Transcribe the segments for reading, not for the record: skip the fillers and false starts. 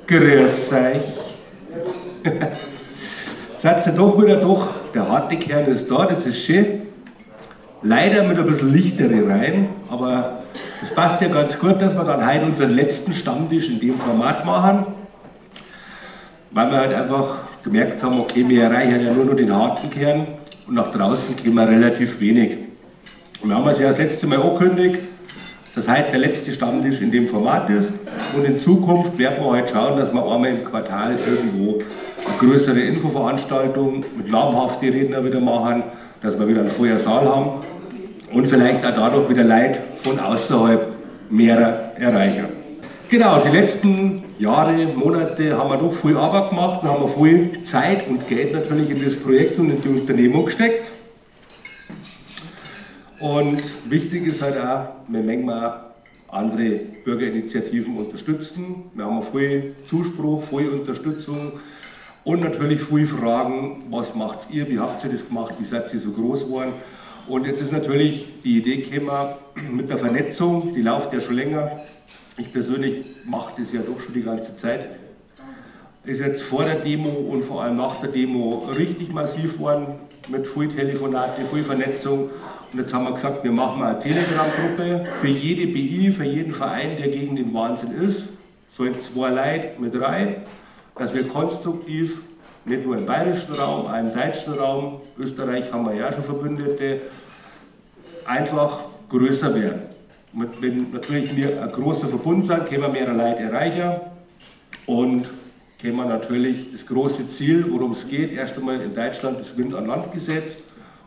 Grüß euch. Seid ihr doch wieder doch, der harte Kern ist da, das ist schön. Leider mit ein bisschen lichtere rein, aber das passt ja ganz gut, dass wir dann heute unseren letzten Stammtisch in dem Format machen, weil wir halt einfach gemerkt haben, okay, wir erreichen ja nur noch den harten Kern und nach draußen kriegen wir relativ wenig. Und wir haben es ja das letzte Mal angekündigt, dass heute der letzte Stammtisch in dem Format ist und in Zukunft werden wir halt schauen, dass wir einmal im Quartal irgendwo eine größere Infoveranstaltung mit namhaften Rednern wieder machen, dass wir wieder einen vollen Saal haben und vielleicht auch dadurch wieder Leute von außerhalb mehrer erreichen. Genau, die letzten Jahre, Monate haben wir doch viel Arbeit gemacht und haben wir viel Zeit und Geld natürlich in das Projekt und in die Unternehmung gesteckt. Und wichtig ist halt auch, wir möchten auch andere Bürgerinitiativen unterstützen. Wir haben viel Zuspruch, viel Unterstützung und natürlich viel Fragen, was macht ihr, wie habt ihr das gemacht, wie seid ihr so groß geworden? Und jetzt ist natürlich die Idee gekommen mit der Vernetzung, die läuft ja schon länger. Ich persönlich mache das ja doch schon die ganze Zeit. Ist jetzt vor der Demo und vor allem nach der Demo richtig massiv geworden, mit viel Telefonate, viel Vernetzung. Und jetzt haben wir gesagt, wir machen mal eine Telegram-Gruppe für jede BI, für jeden Verein, der gegen den Wahnsinn ist. Sollen 2 Leute mit rein, dass wir konstruktiv, nicht nur im bayerischen Raum, auch im deutschen Raum, Österreich haben wir ja schon Verbündete, einfach größer werden. Und wenn natürlich wir ein großer Verbund sind, können wir mehr Leute erreichen und können wir natürlich das große Ziel, worum es geht, erst einmal in Deutschland das Wind an Land gesetzt.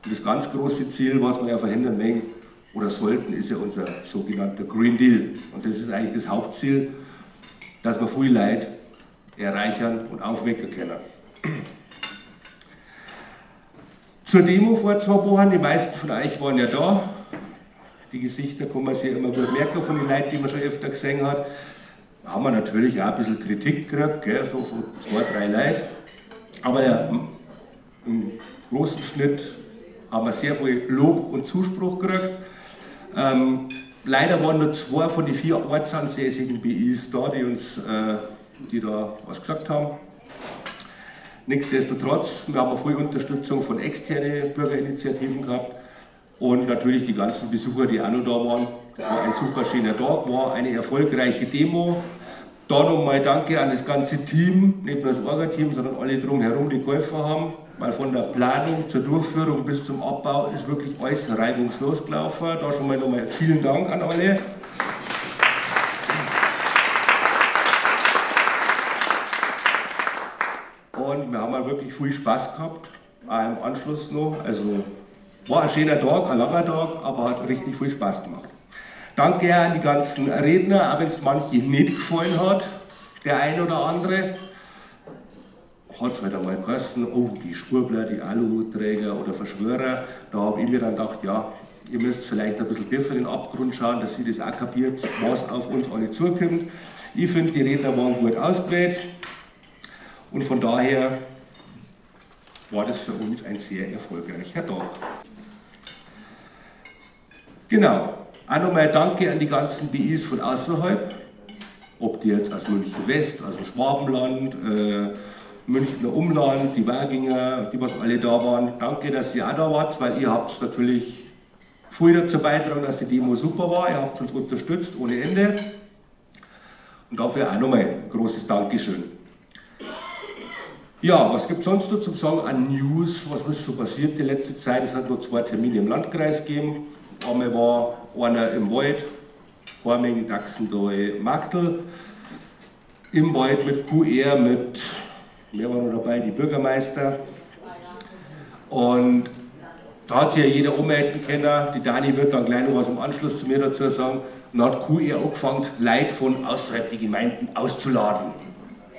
Und das ganz große Ziel, was wir ja verhindern mögen oder sollten, ist ja unser sogenannter Green Deal. Und das ist eigentlich das Hauptziel, dass wir viel Leute erreichen und aufwecken können. Zur Demo vor 2 Wochen, die meisten von euch waren ja da. Die Gesichter kann man sich immer gut merken von den Leuten, die man schon öfter gesehen hat. Da haben wir natürlich auch ein bisschen Kritik gekriegt, gell, so von 2, 3 Leuten. Aber ja, im großen Schnitt haben wir sehr viel Lob und Zuspruch gekriegt. Leider waren nur 2 von den 4 ortsansässigen BIs da, die da was gesagt haben. Nichtsdestotrotz, wir haben viel Unterstützung von externen Bürgerinitiativen gehabt und natürlich die ganzen Besucher, die auch noch da waren. Das war ein super schöner Tag, war eine erfolgreiche Demo. Da nochmal Danke an das ganze Team, nicht nur das Orga-Team, sondern alle drumherum, die geholfen haben, weil von der Planung zur Durchführung bis zum Abbau ist wirklich alles reibungslos gelaufen. Da schon mal nochmal vielen Dank an alle. Und wir haben halt wirklich viel Spaß gehabt, auch im Anschluss noch. Also war ein schöner Tag, ein langer Tag, aber hat richtig viel Spaß gemacht. Danke an die ganzen Redner, auch wenn es manche nicht gefallen hat, der ein oder andere. Hat es halt einmal geheißen, oh, die Schwurbler, die Aluhutträger oder Verschwörer. Da hab ich mir dann gedacht, ja, ihr müsst vielleicht ein bisschen tiefer in den Abgrund schauen, dass ihr das auch kapiert, was auf uns alle zukommt. Ich finde, die Redner waren gut ausgewählt. Und von daher war das für uns ein sehr erfolgreicher Tag. Genau. Auch nochmal Danke an die ganzen BIs von außerhalb, ob die jetzt aus München West, aus dem Schwabenland, Münchner Umland, die Waginger, die was alle da waren. Danke, dass ihr auch da wart, weil ihr habt natürlich viel dazu beigetragen, dass die Demo super war. Ihr habt uns unterstützt ohne Ende. Und dafür auch nochmal ein großes Dankeschön. Ja, was gibt's sonst noch zum Sagen an News? Was ist so passiert die letzte Zeit? Es hat nur 2 Termine im Landkreis gegeben. Einmal war einer im Wald, Horming, Dachsental, Marktl. Im Wald mit QR, mit, wer war noch dabei, die Bürgermeister. Und da hat sich ja jeder ummelden können. Die Dani wird dann gleich noch was im Anschluss zu mir dazu sagen. Und dann hat QR angefangen, Leute von außerhalb der Gemeinden auszuladen.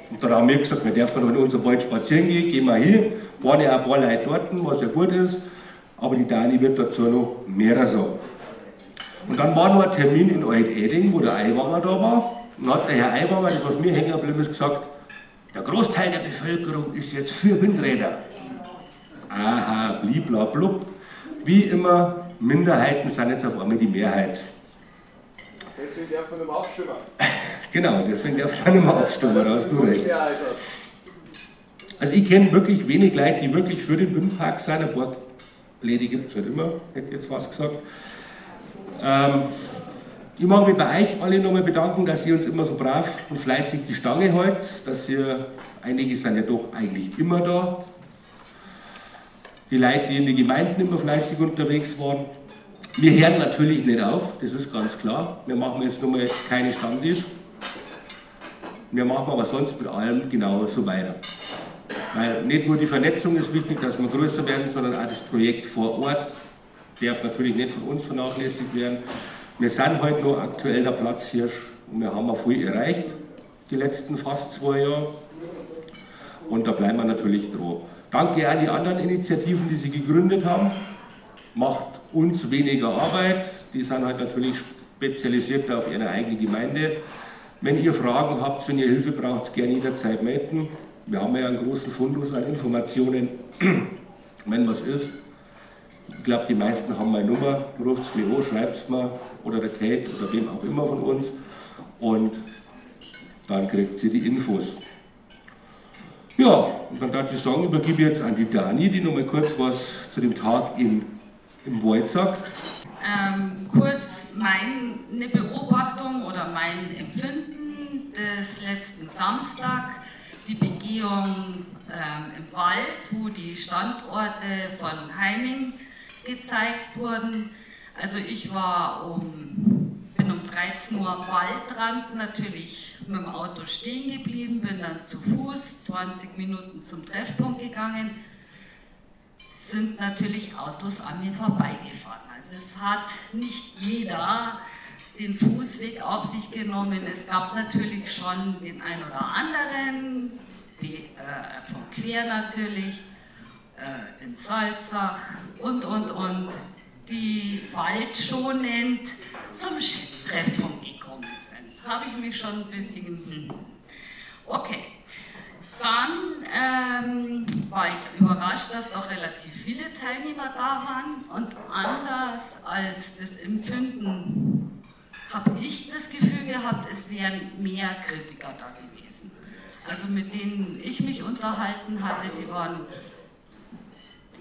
Und dann haben wir gesagt, wir dürfen noch in unserem Wald spazieren gehen, gehen wir hin. Waren ja auch ein paar Leute dort, was ja gut ist. Aber die Dani wird dazu noch mehr sagen. Und dann war noch ein Termin in Alt-Eding, wo der Aiwanger da war. Und dann hat der Herr Aiwanger, das was mir hängen geblieben ist, gesagt, der Großteil der Bevölkerung ist jetzt für Windräder. Aha, bliblablub. Wie immer, Minderheiten sind jetzt auf einmal die Mehrheit. Deswegen darf man nicht mehr abstimmen. Genau, deswegen darf ich nicht mehr abstimmen, da hast du recht. Also ich kenne wirklich wenig Leute, die wirklich für den Windpark sind. Ein paar Blöde gibt es halt immer, hätte ich jetzt fast gesagt. Ich mag mich bei euch alle nochmal bedanken, dass ihr uns immer so brav und fleißig die Stange haltet, dass ihr, einige sind ja doch eigentlich immer da, die Leute, die in den Gemeinden immer fleißig unterwegs waren. Wir hören natürlich nicht auf, das ist ganz klar. Wir machen jetzt nochmal keine Stammtisch. Wir machen aber sonst mit allem genauso weiter. Weil nicht nur die Vernetzung ist wichtig, dass wir größer werden, sondern auch das Projekt vor Ort darf natürlich nicht von uns vernachlässigt werden. Wir sind heute noch aktuell der Platzhirsch und wir haben auch viel erreicht, die letzten fast 2 Jahre. Und da bleiben wir natürlich dran. Danke an die anderen Initiativen, die sie gegründet haben. Macht uns weniger Arbeit. Die sind halt natürlich spezialisierter auf ihre eigene Gemeinde. Wenn ihr Fragen habt, wenn ihr Hilfe braucht, gerne jederzeit melden. Wir haben ja einen großen Fundus an Informationen, wenn was ist. Ich glaube, die meisten haben meine Nummer, ruft mir an, schreibt mir oder der Kate oder wem auch immer von uns und dann kriegt sie die Infos. Ja, und dann darf ich sagen, übergebe ich jetzt an die Dani, die nochmal kurz was zu dem Tag im Wald sagt. Kurz meine Beobachtung oder mein Empfinden des letzten Samstag, die Begehung im Wald, wo die Standorte von Haiming gezeigt wurden. Also ich war bin um 13 Uhr am Waldrand natürlich mit dem Auto stehen geblieben, bin dann zu Fuß 20 Minuten zum Treffpunkt gegangen, sind natürlich Autos an mir vorbeigefahren. Also es hat nicht jeder den Fußweg auf sich genommen. Es gab natürlich schon den einen oder anderen, die, vom Quer natürlich, in Salzach und, die waldschonend zum Treffpunkt gekommen sind. Habe ich mich schon ein bisschen... Okay. Dann war ich überrascht, dass doch relativ viele Teilnehmer da waren und anders als das Empfinden habe ich das Gefühl gehabt, es wären mehr Kritiker da gewesen. Also mit denen ich mich unterhalten hatte, die waren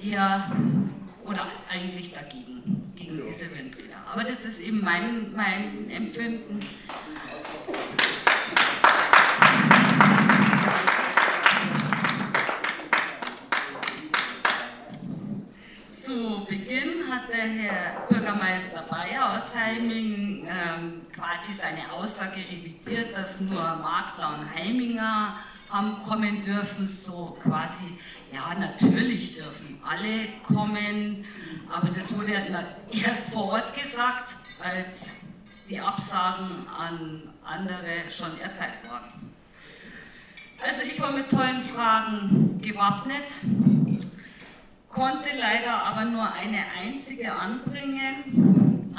eher oder eigentlich dagegen, gegen diese Windräder. Aber das ist eben mein Empfinden. Zu Beginn hat der Herr Bürgermeister Bayer aus Haiming quasi seine Aussage revidiert, dass nur Makler und Haiminger haben kommen dürfen, so quasi, ja natürlich dürfen alle kommen, aber das wurde erst vor Ort gesagt, als die Absagen an andere schon erteilt wurden. Also ich war mit tollen Fragen gewappnet, konnte leider aber nur eine einzige anbringen,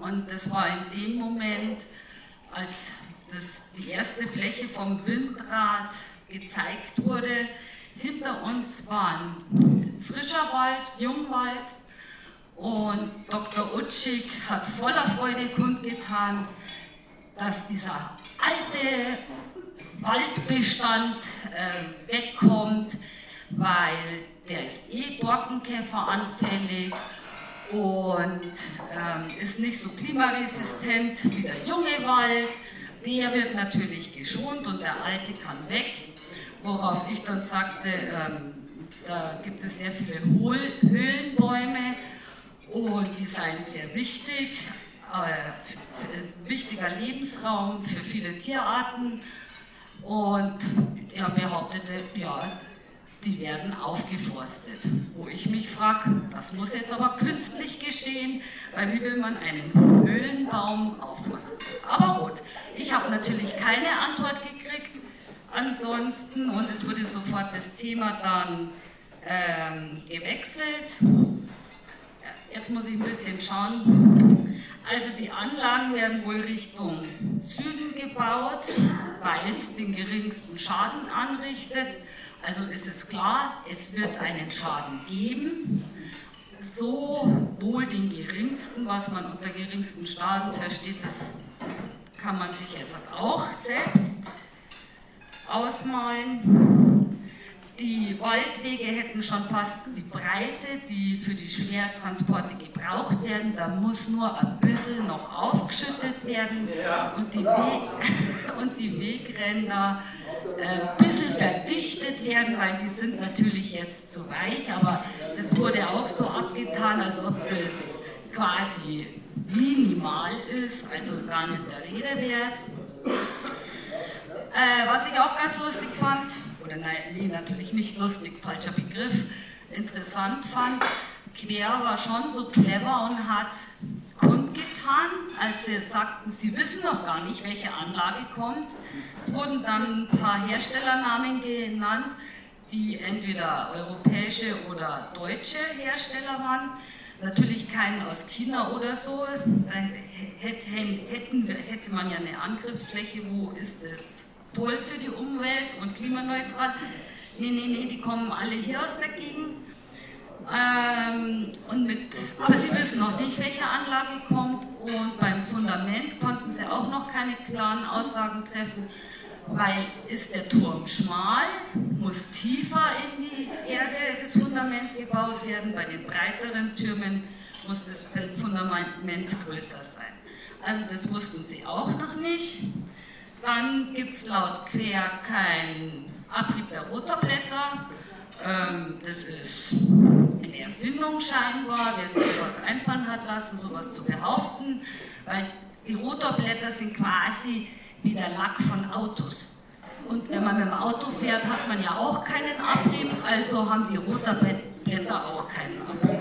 und das war in dem Moment, als die erste Fläche vom Windrad gezeigt wurde. Hinter uns war ein frischer Wald, Jungwald, und Dr. Utschig hat voller Freude kundgetan, dass dieser alte Waldbestand wegkommt, weil der ist eh borkenkäferanfällig und ist nicht so klimaresistent wie der junge Wald. Der wird natürlich geschont und der alte kann weg. Worauf ich dann sagte, da gibt es sehr viele Höhlenbäume und die seien sehr wichtig, wichtiger Lebensraum für viele Tierarten. Und er behauptete, ja, die werden aufgeforstet. Wo ich mich frage, das muss jetzt aber künstlich geschehen, weil wie will man einen Höhlenbaum aufforsten? Aber gut, ich habe natürlich keine Antwort gekriegt ansonsten und es wurde sofort das Thema dann gewechselt. Jetzt muss ich ein bisschen schauen. Also die Anlagen werden wohl Richtung Süden gebaut, weil es den geringsten Schaden anrichtet. Also ist es klar, es wird einen Schaden geben, so wohl den geringsten, was man unter geringsten Schaden versteht, das kann man sich jetzt auch selbst ausmalen. Die Waldwege hätten schon fast die Breite, die für die Schwertransporte gebraucht werden. Da muss nur ein bisschen noch aufgeschüttet werden und die Wegränder ein bisschen verdichtet werden, weil die sind natürlich jetzt zu weich, aber das wurde auch so abgetan, als ob das quasi minimal ist, also gar nicht der Rede wert. Was ich auch ganz lustig fand, oder nein, nee, natürlich nicht lustig, falscher Begriff, interessant fand, Quer war schon so clever und hat kundgetan, als sie sagten, sie wissen noch gar nicht, welche Anlage kommt. Es wurden dann ein paar Herstellernamen genannt, die entweder europäische oder deutsche Hersteller waren. Natürlich keinen aus China oder so, da hätte man ja eine Angriffsfläche, wo ist das toll für die Umwelt und klimaneutral. Nee, nee, nee, die kommen alle hier aus der Gegend. Aber sie wissen noch nicht, welche Anlage kommt, und beim Fundament konnten sie auch noch keine klaren Aussagen treffen, weil ist der Turm schmal, muss tiefer in die Erde das Fundament gebaut werden, bei den breiteren Türmen muss das Fundament größer sein. Also das wussten sie auch noch nicht. Dann gibt es laut Quer keinen Abrieb der Rotorblätter. Das ist eine Erfindung scheinbar, wer sich sowas einfallen hat lassen, sowas zu behaupten, weil die Rotorblätter sind quasi wie der Lack von Autos. Und wenn man mit dem Auto fährt, hat man ja auch keinen Abrieb, also haben die Rotorblätter auch keinen Abrieb.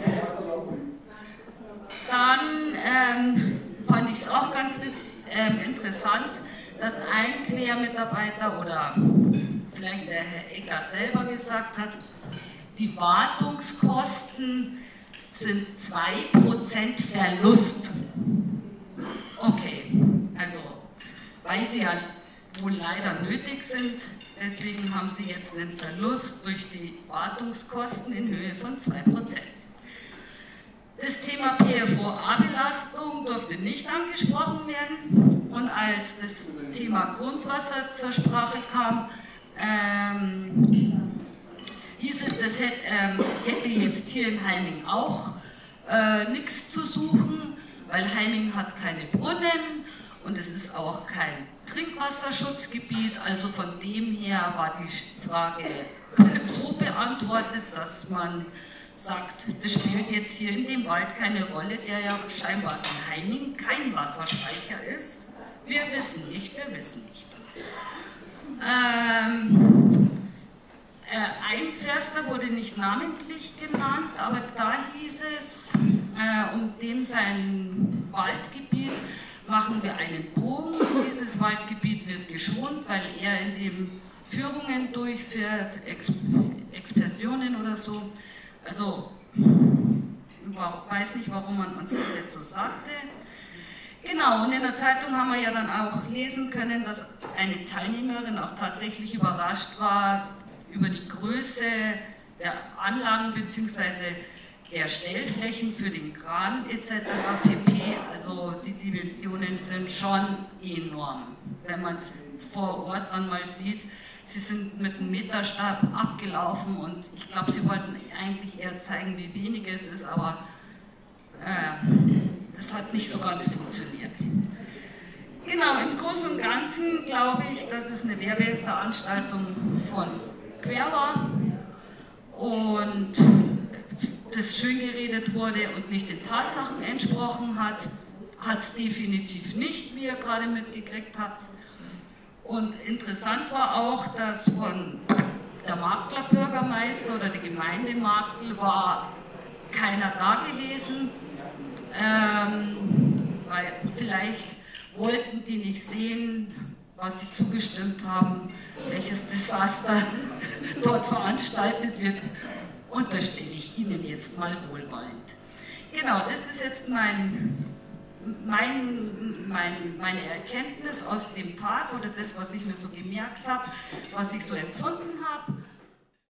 Dann fand ich es auch ganz interessant, dass ein Quer-Mitarbeiter oder vielleicht der Herr Ecker selber gesagt hat, die Wartungskosten sind 2% Verlust. Okay, also weil sie ja wohl leider nötig sind, deswegen haben sie jetzt einen Verlust durch die Wartungskosten in Höhe von 2%. Das Thema PFOA-Belastung durfte nicht angesprochen werden, und als das Thema Grundwasser zur Sprache kam, hieß es, das hätte jetzt hier in Haiming auch nichts zu suchen, weil Haiming hat keine Brunnen und es ist auch kein Trinkwasserschutzgebiet, also von dem her war die Frage so beantwortet, dass man sagt, das spielt jetzt hier in dem Wald keine Rolle, der ja scheinbar in Haiming kein Wasserspeicher ist. Wir wissen nicht, wir wissen nicht. Ein Förster wurde nicht namentlich genannt, aber da hieß es, um dem sein Waldgebiet machen wir einen Bogen. Dieses Waldgebiet wird geschont, weil er in dem Führungen durchführt, Exkursionen oder so. Also, weiß nicht, warum man uns das jetzt so sagte. Genau, und in der Zeitung haben wir ja dann auch lesen können, dass eine Teilnehmerin auch tatsächlich überrascht war über die Größe der Anlagen bzw. der Stellflächen für den Kran etc. pp. Also die Dimensionen sind schon enorm, wenn man es vor Ort dann mal sieht. Sie sind mit einem Meterstab abgelaufen und ich glaube, sie wollten eigentlich eher zeigen, wie wenig es ist, aber das hat nicht so ganz funktioniert. Genau, im Großen und Ganzen glaube ich, dass es eine Werbeveranstaltung von Quer war und das schön geredet wurde und nicht den Tatsachen entsprochen hat, hat es definitiv nicht, wie ihr gerade mitgekriegt habt. Und interessant war auch, dass von der Marktler Bürgermeister oder der Gemeinde Marktl war keiner da gewesen, weil vielleicht wollten die nicht sehen, was sie zugestimmt haben, welches Desaster dort veranstaltet wird, unterstelle ich Ihnen jetzt mal wohlwollend. Genau, das ist jetzt meine Erkenntnis aus dem Tag oder das, was ich mir so gemerkt habe, was ich so empfunden habe.